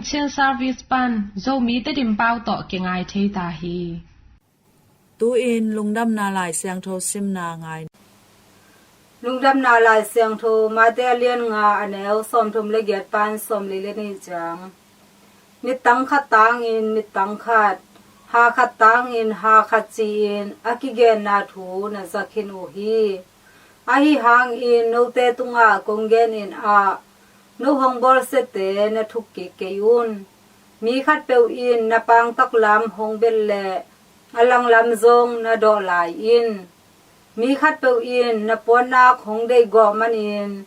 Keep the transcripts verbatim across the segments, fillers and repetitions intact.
Chin Service pan Zomi Tedim pau tawh kingai thei ta hi. Tu-in Lungdamna Lai Siangtho simna ngai. Lungdamna Lai Siangtho, Mate a lian nga, a neu sawmthum le giat pan sawmli le nih ciang. Mittang khat tangin mittang khat, ha khat tangin ha khat ci-in a kigenna thu na za khin uh hi. Ahi hangin note tungah kong genin ah, no hong bawlsiate na thuk kik kei un. Mi khatpeuh in na pang taklam hong bet leh a langlam zong na dawh lai in. Mi khatpeuh in na puannak hong deihgawh manin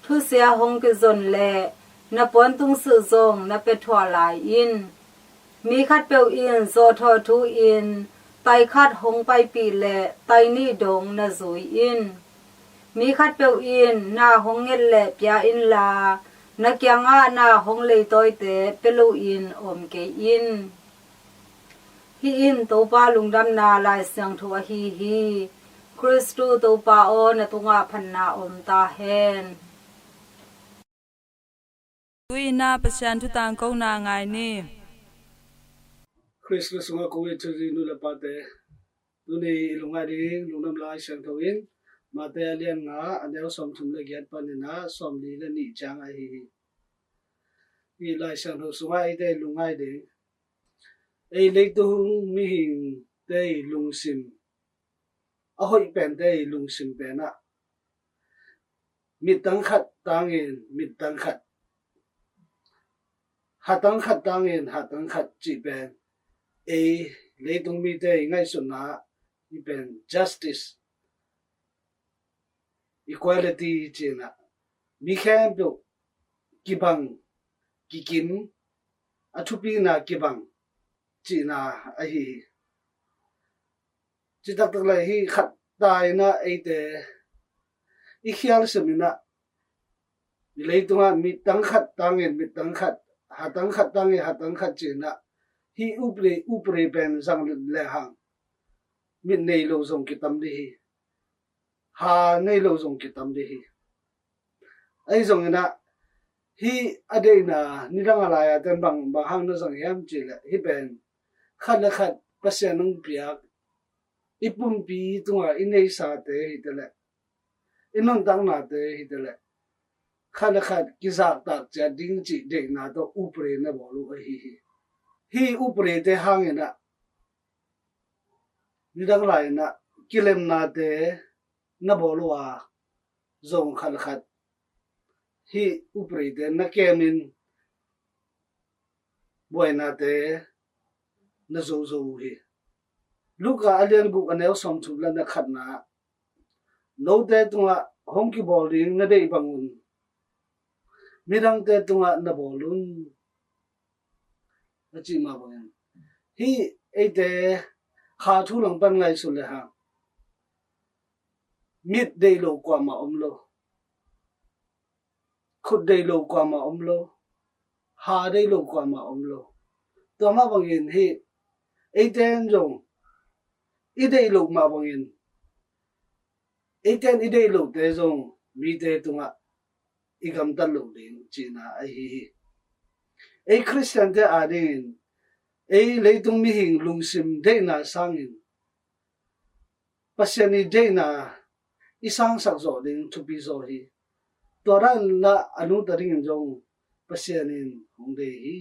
thusia hong kizon leh na puantungsilh zong na pia thuah lai in. Mi khatpeuh in zawhthawh thu-in tai khat hong paipih leh tai nih dong na zui in. Mi khatpeuh in na hong nget leh pia inla, na kiangah na hong leitawite pia loin om kei in. Hih in Topa Lungdamna Lai Siangtho ahi hi. Khristu Topa aw, na tungah phatna om ta hen. Tu-in ah Pasian thu tangkona ngai ni. Khristu sungah kong it thuhilh nu le pate, tuni i lungngai ding Lungdamna Lai Siangtho in Mate a lian nga, a neu sawmthum le giat panin ah sawmli le nih ciang ahi hi. Hih Lai Siangtho sungah eite i lungngai ding, ei leitung mihingte i lungsim, a hoih pente i lungsim pen ah mittang khat tangin mittang khat, hatang khat tangin hatang khat cih pen ei leitung mite i ngaihsutna ah hih pen justice, equality cihna, mi khempeuh kibang, kikim, a thupina kibang cihna ahi hi. Citaktak le hih khat ta in ah eite i khial sim in ah, i leitungah mittang khat tangin mittang khat, hatang khat tangin hatang khat ci-in ah, hih upri, upri pen zang lehang mit nei lo zong kitam dih hi. Ha nei lo zong kitam dih hi. Ahi zongin ah, hih a deihna nidang a lai-a ten bang, bang hang na zang hiam cih leh, hih pen khat le khat Pasian hong piak, i pumpi tungah i neisate hi ta leh, i nuntaknate hi ta leh, khat le khat kizahtak ciat ding cih deihna tawh upri na bawl uh ahi hi. Hih uprite hangin ah nidang lai-in ah kilemnate na bawl uh a, zong khat le khat hih uprite na kemin buainate na zozo uh hi. Luka a lian guk, a neu sawmthum le khatna ah, note tungah hong kibawl ding na deih bangun midangte tungah na bawl un, a cih mah bangin, hih eite kha thu langpan ngaihsun lehang, mit deih lo kuamah om lo, khut deih lo kuamah om lo, ha deih lo kuamah om lo. Tua mah bangin hih eite in zong i deih loh mah bangin, eite in i deih lohte zong mite tungah i gamtat loh ding cihna ahi hi. Ei Khristiante adingin ei leitung mihing lungsim deihna sangin Pasian i deihna i sangsak zawh ding thupi zaw hi. Tua dan in ah a nungta dingin zong Pasian in hong deih hi.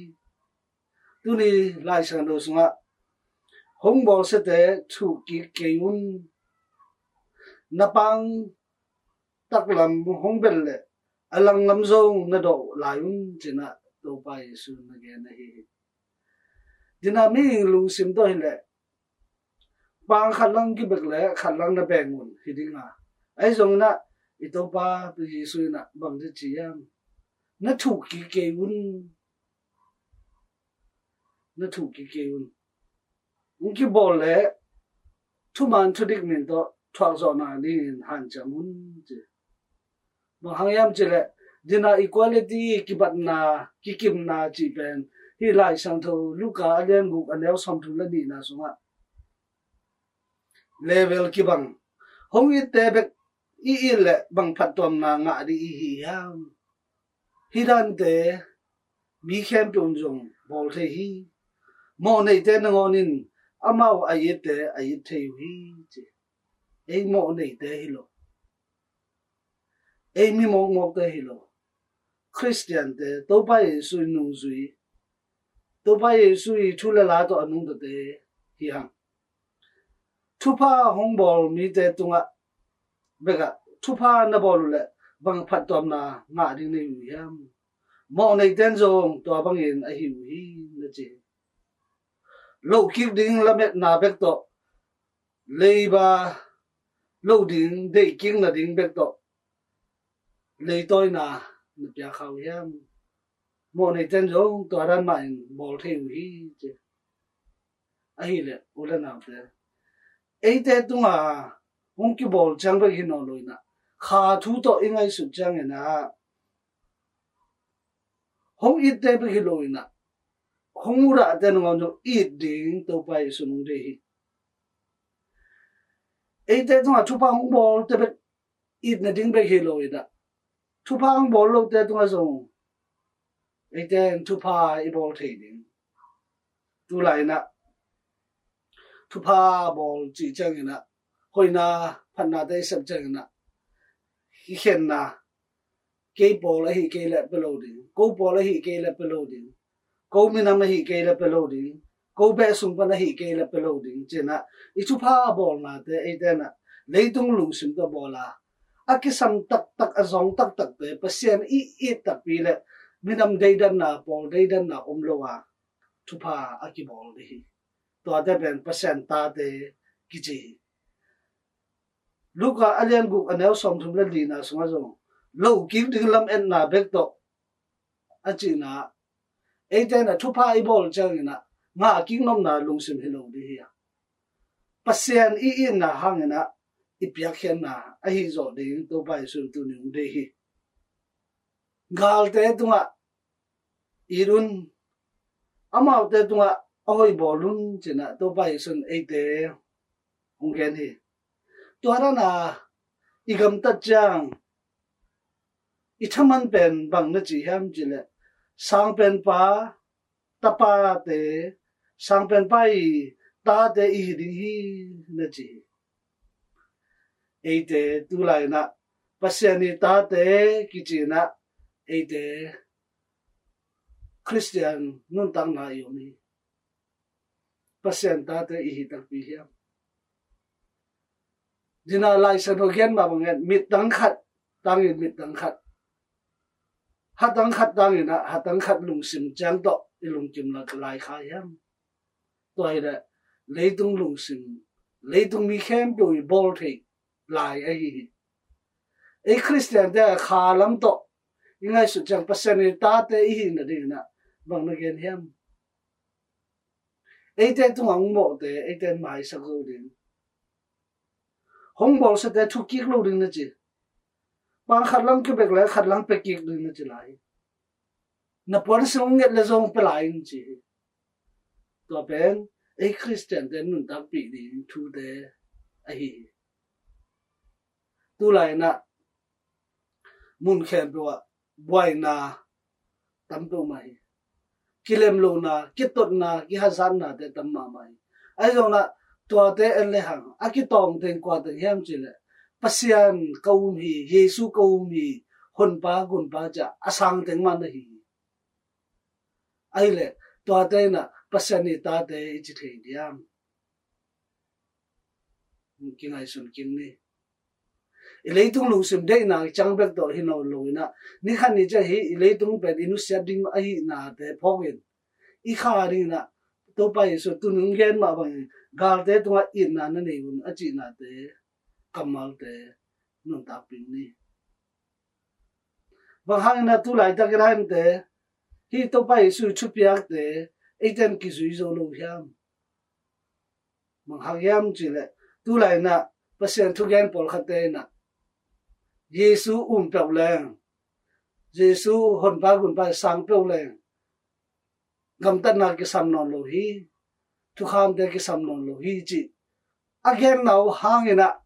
Tuni Lai Siangtho sungah, hong bawlsiate thuk kik kei un, na pang taklam hong bet leh a langlam zong na dawh lai un, ci-in ah Topa Jesu na gen ahi hi. Dina mihing lungsim tawh hi leh pang khat lang kibek leh khat lang na beng un hi ding a. Ahi zongin ah i Topa Jesu in ah bang ci hiam? Na thuk kik kei un. Na thuk kik kei un. Hong kibawl leh thuman thudik min tawh thuak zawhna dingin hanciam un, ci. Bang hang hiam cih leh, dina equality, kibatna, kikimna cih pen hih Lai Siangtho Luka a lian guk, a neu sawmthum le nihna sungah level kibang, hong itte bek i it leh bang phattuamna ngah ding i hi hiam? Hih dante mi khempeuh in zong bawl thei hi. Mawhneite nangawn in amau a itte a it thei uh hi, ci. Ei mawhneite hi lo, ei mi mawkmawkte hi lo, Khristiante, Topa Jesu i nungzui, Topa Jesu i thu le la tawh a nungtate hi hang. Thupha hong bawl mite tungah bekah thupha na bawl uh leh bang phattuamna ngah ding na hi uh hiam? Mawhneite in zong tua bangin a hi uh hi, na ci hi. Lohkik ding lametna bek tawh, leiba loh ding, deihkik nading bek tawh leitawina na piak kha uh hiam? Mawhneite in zong tua dan mahin bawl thei uh hi, ci. Ahih leh u le naute, eite tunga hong kibawl ciang bek hi nawn lo inah, kha thu tawh i ngaihsut ciangin ah, hong itte bek hi lo inah, hong mudahte nangawn zong it ding Topa Jesu in hong deih hi. Eite tunga thupha hong bawlte bek it nading bek hi lo inah, thupha hong bawl lote tungah zong eite in thupha i bawl thei ding. Tulai inah thupha bawl cih ciangin ah, hoihna phatnate i sep ciangin ah, i khenna, kei pawl ahi kei leh pe lo ding, ko pawl ahi kei leh pe lo ding, ko minam ahi kei leh pe lo ding, ko beh sung pan ahi kei leh pe lo ding, ci inah i thupha bawlnate eite inah leitung lungsim tawh bawl a, a kisam taktak, a zawng taktakte, Pasian i it takpi leh minam deidanna, pawl deidanna om lo a thupha a kibawl ding hi. Tuate pen Pasian tate kici hi. Luka a lian guk, a neu sawmthum le lina sungah zong, lohkik ding lametna bek tawh a cihna, eite inah thupha i bawl ciangin ah ngahkik nopna lungsim hi lo ding hi a, Pasian i itna hangin ah i piakkhiatna ahi zawh ding Topa Jesu in tuni hong deih hi. Galte tungah it un, amaute tungah a hoih bawl un, ci inah Topa Jesu in eite hong gen hi. Tua dan a i gamtat ciang i thaman pen bang na ci hiam cih leh, Sangpenpa tapate, Sangpenpa i tate i hi ding hi, na ci hi. Eite tulai inah Pasian i tate kici inah eite Khristian nuntakna i om hi. Pasian tate i hi takpi hiam? Dina Lai Siangtho gen mah bangin mittang khat tangin mittang khat, hatang khat tangin ah hatang khat lungsim ciang tawh i lungkim lai kha hiam? Tua hi leh leitung lungsim, leitung mi khempeuh i bawl theih lai ahi hi. Ei Khristiante a kha lam tawh i ngaihsut ciang Pasian i tate i hih nadingin ah bang na gen hiam? Eite tungah hong mawhte eite in maisak zo ding. Hong bawlsiate thukik lo ding na ci. Pang khat lang kibek lai, khat lang pekik ding na ci lai. Na puansilh hong nget le zong pia lai in ci hi. Tua pen ei Khristiante nuntakpih ding thute ahi hi. Tulai inah mun khempeuh ah buaina tam peuhmah hi. Kilemlohna, kitotna, kihazatnate tam mahmah hi. Ahi zongin ah tuate en le hang a kitawng teng kua teng hiam cih leh, Pasian ka um hi, Jesu ka um hi, Honpa, Gunpa ci-a a sang teng mah na hi hi. Ahih leh tuate inah Pasian i tate i ci thei diam? Kingaihsun kik ni. I leitung lungsim deihna ciang bek tawh hi nawn lo inah, ni khat ni ciang hi i leitung pen i nusiat ding ahihnate phawk in, i kha dingin ah Topa Jesu tuni hong gen mah bangin galte tungah itna na nei un a cihnate, kammalte nuntakpih ni. Bang hangin ah tu laitak i laihante, hih Topa Jesu i thupiakte eite in kizui zo lo hiam? Bang hang hiam cih leh, tu lai inah Pasian thugen pawlkhatte inah Jesu um peuh leng, Jesu Honpa Gunpa sang peuh leng, gamtatna kisam nawn lo hi, thukhamte kisam nawn lo hi cih a genna uh hangin ah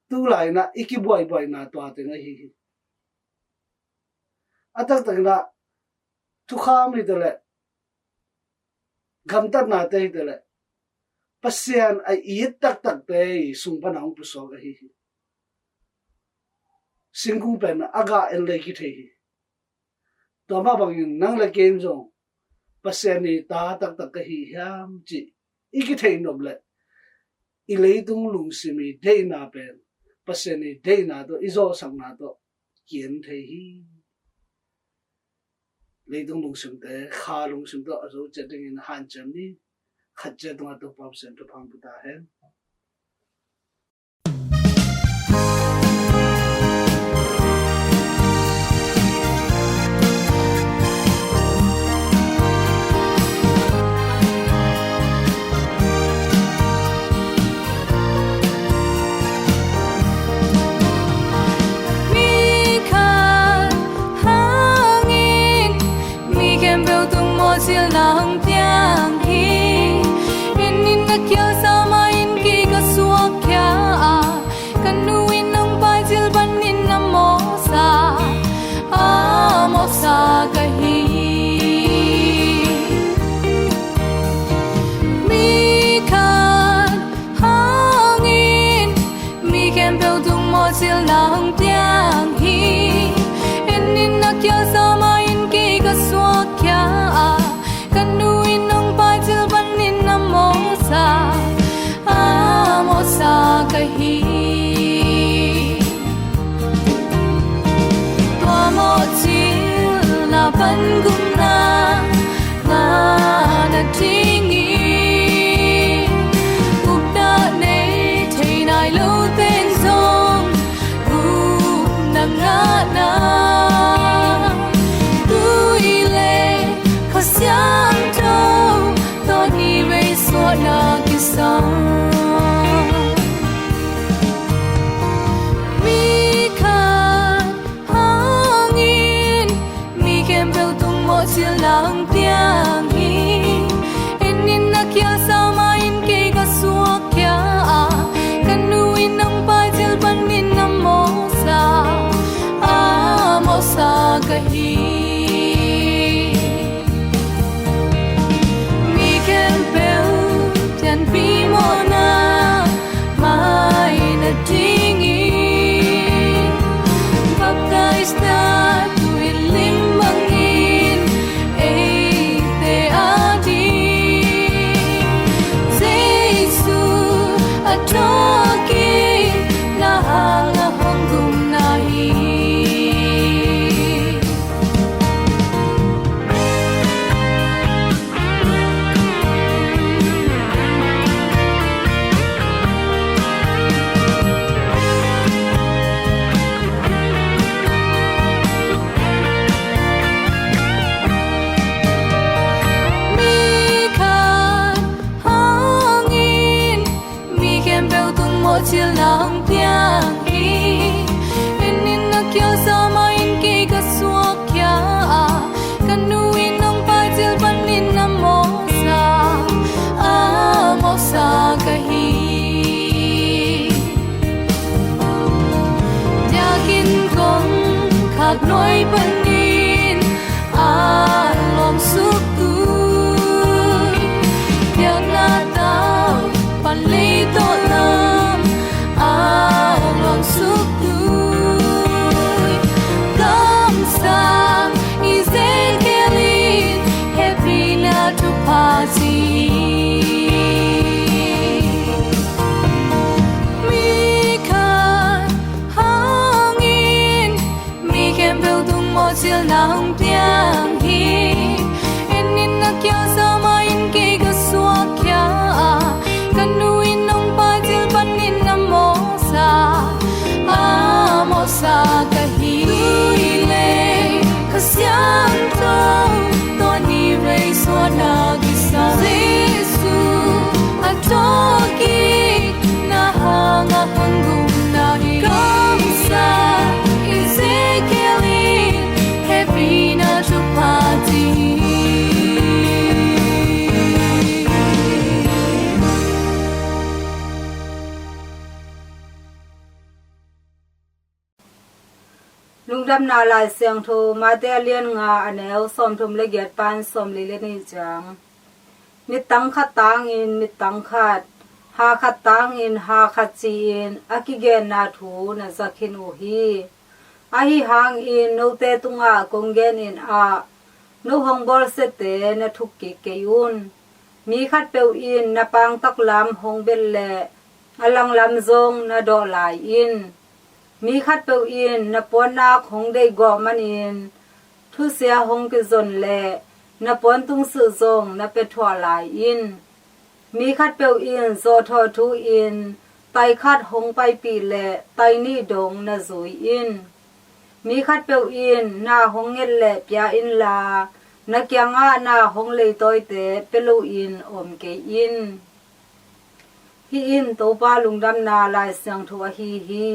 tu lai inah i kibuaibuaina tua teng ahi hi. A taktak inah thukham hi ta leh, gamtatnate hi ta leh, Pasian a it taktakte i sung pan a hong pusuak ahi hi. Singkung pen a gah en le kithei hi. Tua mah bangin nang le kei in zong Pasian i ta taktak ka hi hiam cih i kithei nop leh, i leitung lungsim i deihna pen Pasian i deihna tawh, i zawhsakna tawh ki-en thei hi. Leitung lungsimte kha lungsim tawh a zo ciat dingin hanciam ni. Khat ciat tungah Topa Pasian thupha hong pia ta hen. Mi khat hangin mi khempeuh tung mawh cil nang piang hi. En in, na kial sa mah in kei ka suak khia a, ka nu in hong pai cil panin a mawhsa, a mawhsa ka hi. Mi khat hangin mi khempeuh tung mawh cil nang piang hi. En in, na kial sa mah in kei ka suak khia a, ka nu in hong pai cil panin a mawhsa, a mawhsa ka hi. Tua mawh cil na pan gupna ngah nadingin gupna nei thei nai lote in zong gupna ngahna, tu leh Kha Siangtho tawh ni vei suahna kisam. Mi khat hangin mi khempeuh tung mawh cil nang piang hi. En in, na kial sa mah in kei ka suak khia a, ka nu in hong pai cil panin a mawhsa, a mawhsa ka hi. Mi khempeuh pianpih mawhna mai nadingin baptisena Tuilim bangin eite ading Jesu a thawhkik na hang a hong gupna hi. Mi khat hangin mi khempeuh tung mawh cil nang piang hi. En in, na kial sa mah in kei ka suak khia a, ka nu in hong pai cil panin a mawhsa, a mawhsa ka hi. Diakin kong khak nuai panin a lawng suk tui, biakna tau pan leitawh lam a lawng suk tui, kamsang Ezekiel in hehpihna thupha ci. Mi khat hangin mi khempeuh tung mawh cil nang piang hi. En in, na kial sa mah in kei ka suak khia a, ka nu in hong pai cil panin a mawhsa, a mawhsa ka hi. Tuilei Kha Siangtho tawh ni vei suahna kisam. Jesu a thawhkik na hang a hong gupna hi. Kamsang Ezekiel in hehpihna thupha ci. Lungdamna Lai Siangtho, Mate a lian nga, a neu sawmthum le giat pan sawmli le nih ciang. Mittang khat tangin mittang khat, ha khat tangin ha khat ci-in a kigenna thu na za khin uh hi. Ahi hangin note tungah kong genin ah, no hong bawlsiate na thuk kik kei un. Mi khatpeuh in na pangtak lam hong belh leh, a langlam zong na dawh lai in. Mi khatpeuh in na puannak hong deihgawh manin, thusia hong kizon leh, na puantungsilh zong na pia thuah lai in. Mi khatpeuh in zawhthawh thu-in tai khat hong paipih leh, tai nih dong na zui in. Mi khatpeuh in na hong nget leh pia inla, na kiangah na hong leitawite pia loin om kei in. Hih in Topa Lungdamna Lai Siangtho ahi hi.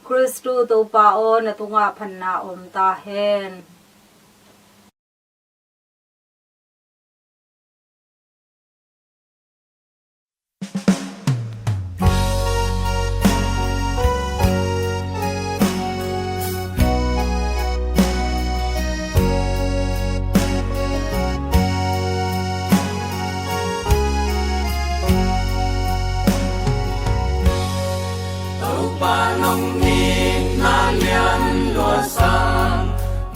Khristu Topa aw, na tungah phatna om ta hen. Topa nong itna lian lua sang,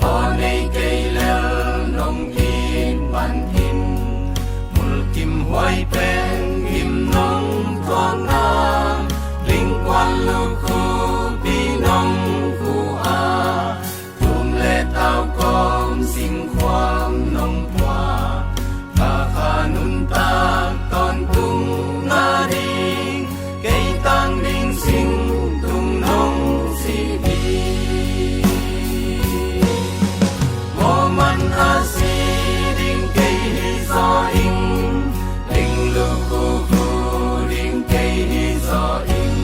aw nei kei lel nong it man in. Mulkim huai pen gim nong tuakna, lingkuan lukhupi nong khu a, tum le tau kawm singkhuam nong pua, ka kha nuntak tawntung nading, kei tang ding singtung nong si hi. Mawhman a si ding kei hi zaw ing, ling lukhuku ding kei hi zaw ing,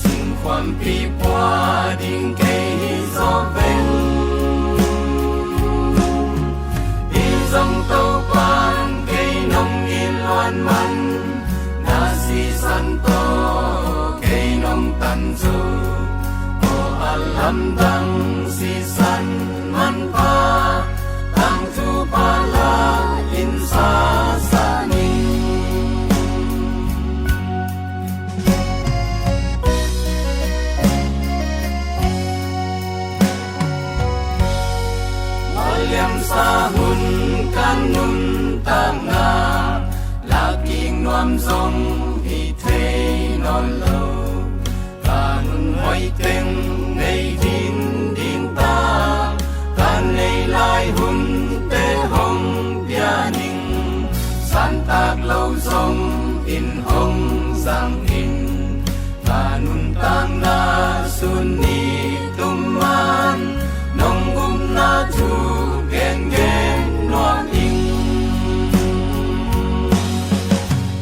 singkhuampi pua ding kei hi zaw veng. Hi zong Topan kei nong it luat man, na sisan tawh kei nong tan zo. Aw a lamdang sisan manpha, tangthu pala in sasa ning. Mawliamsa hun ka nuntakna, lakik nuam zong hi thei nawn lo. Ka nun hoih teng nei din ding ta, ka nei lai hunte hong pia ning. Santak lo zong in hong zang in, ka nuntakna sun ni tum man, nong upna thu gengen nuam ing.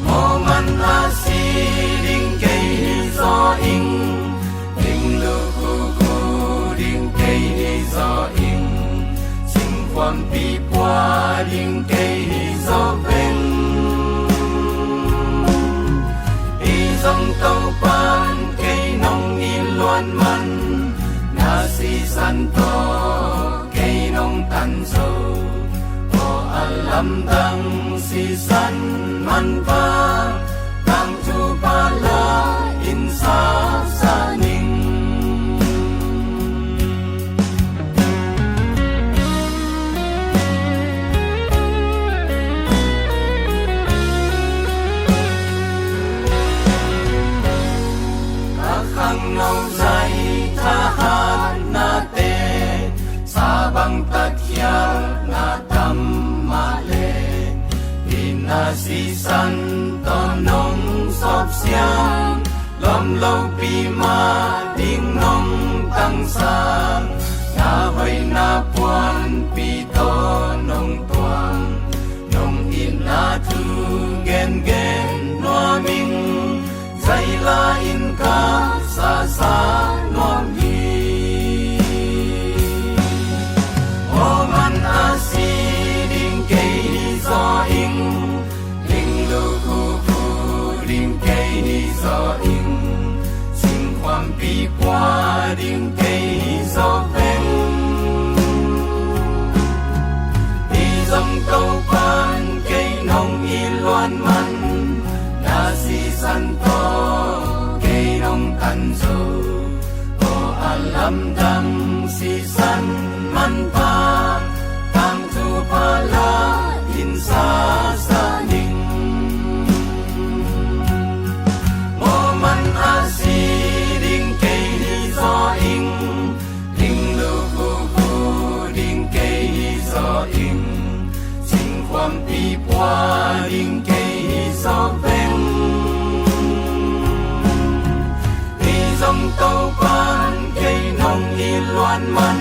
Mawhman a si ding kei hi zaw ing, ling lukhuku ding kei hi zaw ing, singkhuampi pua ding kei hi zaw veng. Hi zong Topan kei nong it luat man, na sisan tawh kei nong tan zo. Aw a lamdang sisan manpha, tangthu pala in sasa ning. Ka khangno zai thahatnate, sa bang tatkhialhna tam mah le, itna sisan tawh nong sawpsiang, lawm lopi mah ding nong tangsak, na hoihna puanpi tawh nong tuang, nong itna thu gengen nuam ing. Zaila in ka sasa nuam hi. Mawhman a si ding kei hi zaw ing, ling lukhuku ding kei hi zaw ing, singkhuampi pua ding kei hi zaw veng. Lamdang sisan manpha, tangthu pha la in sasa ning. Moman a si ding kei hi zaw ing, ling lu khu khu ding kei hi zaw ing, singkhuampi pua ding kei hi zaw veng. Hi zong Topa'n kei nong it luat man,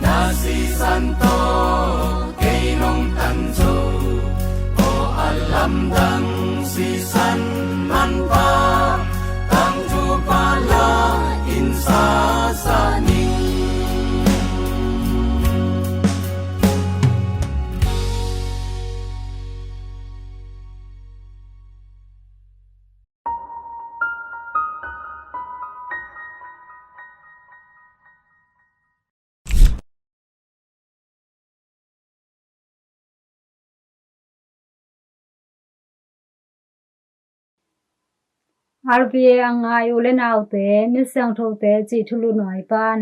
na sisan tawh kei nong tan zo. Aw a lamdang sisan manpha, tangthu pha la in sasa ning. R V A a ngai u le naute, Misiangthote cih thulu nuai pan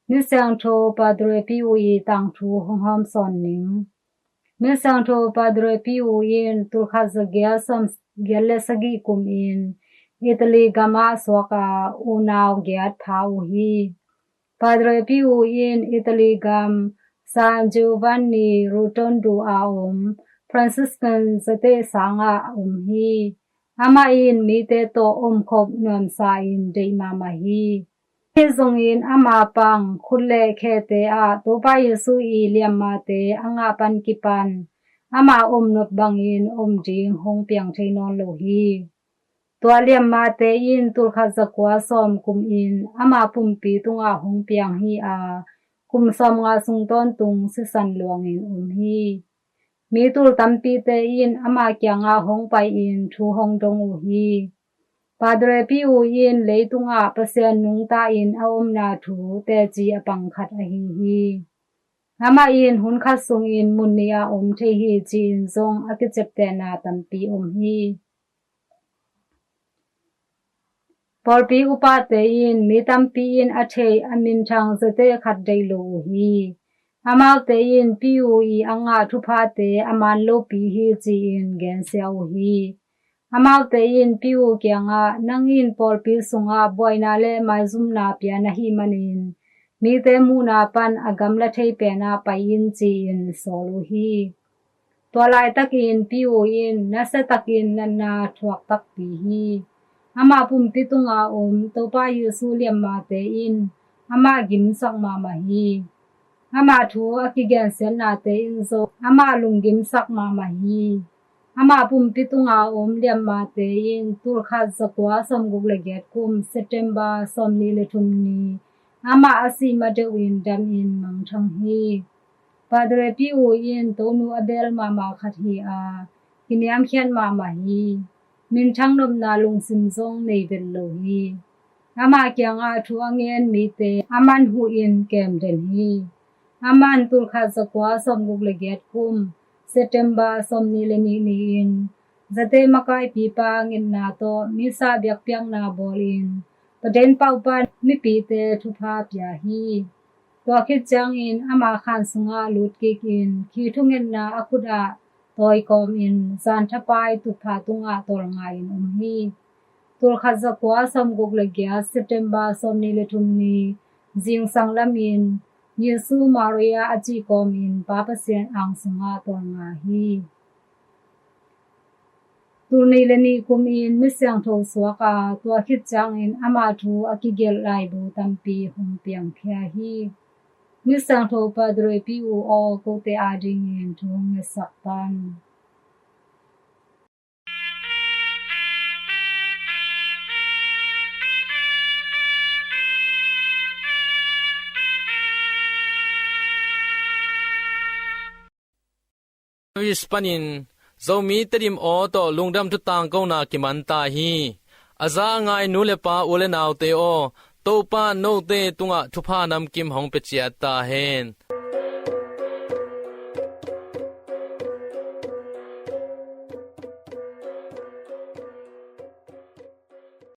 Misiangtho Padre Pi U ii tangthu hong hawmsawn ning. Misiangtho Padre Pi U in tulkhat zagiat sawmgiat le sagih kumin Italy gamah suak a, unau giat pha uh hi. Padre Pi U in Italy gam San Giovanni Rotondo a om Franciscan zate sangah a om hi. Amah in mite tawh omkhop nuamsa in deih mahmah hi. Ahi zongin ama pang khut le khete ah Topa Jesu ii liammate a ngah pan kipan ama omnop bangin om ding hong piang thei nawn lo hi. Tua liammate in tulkhat zakua sawm kumin ama pumpi tungah hong piang hi a, kum sawmnga sung tawntung sisan luangin om hi. Mi tul tampite in ama kiangah hong pai-in thu hong dong uh hi. Padre Pi U in leitungah Pasian nungta-in a omna thu teci a pang khat ahi hi. Amah in hun khat sungin mun nih ah om thei hi ci-in zong a kiciaptehna tampi om hi. Pawlpi upate in mi tampi in a thei a minthang zate khat deih lo uh hi. Amaute in Pi U ii a ngah thuphate a man lopi hi ci-in gensia uh hi. Amaute in Pi U kiangah, "Nang in pawlpi sungah buaina le maizumna pia na hih manin mite muhna pan a gamla thei penah pai in," ci-in sawl uh hi. Tua laitakin Pi U in nasiatakin natna thuak takpi hi. Ama pumpi tunga om Topa Jesu liammate in amah gimsak mahmah hi. Ama thu a kigensiatnate in zong amah lunggimsak mahmah hi. Ama pumpi tunga om liammate in tulkhat zakua sawmguk le giat kum September sawmnih le thum ni amah a sih ma deuhin damin mangthang hi. Padre Pi U in tonu a bel mahmah khat hi a, kiniamkhiat mahmah hi. Minthang nopna lungsim zong nei vet lo hi. Ama kiangah thu a ngen mite a manhuhin kem den hi. Aman tulkhat zakua sawmguk le giat kum September sawmnih le nih ni-in zate makaipipa ngetna tawh misa biakpiakna bawlin Paden pauh pan mipite thupha pia hi. Tua khit ciangin ama khan sungah lut kikin khi thungetna a khutah tawi kawmin zan thapai tutphah tungah tawlnga-in om hi. Tulkhat zakua sawmguk le giat September sawmnih le thum ni zingsang lamin Jesu Maria a cih kawmin Pa Pasian ang sungah tawlnga hi. Tulnih le nih kumin misiangtho suak a, tua khit ciangin ama thu a kigelh laibu tampi hong piangkhia hi. Misiangtho Padre Pi U aw, kote adingin thu hong ngetsak tan. Paris panin Zomi Tedim aw tawh lungdam thutang kona kiman ta hi. A za a ngai nu le pa, u le naute aw, Topa note tungah thupha namkim hong pia ciat ta hen.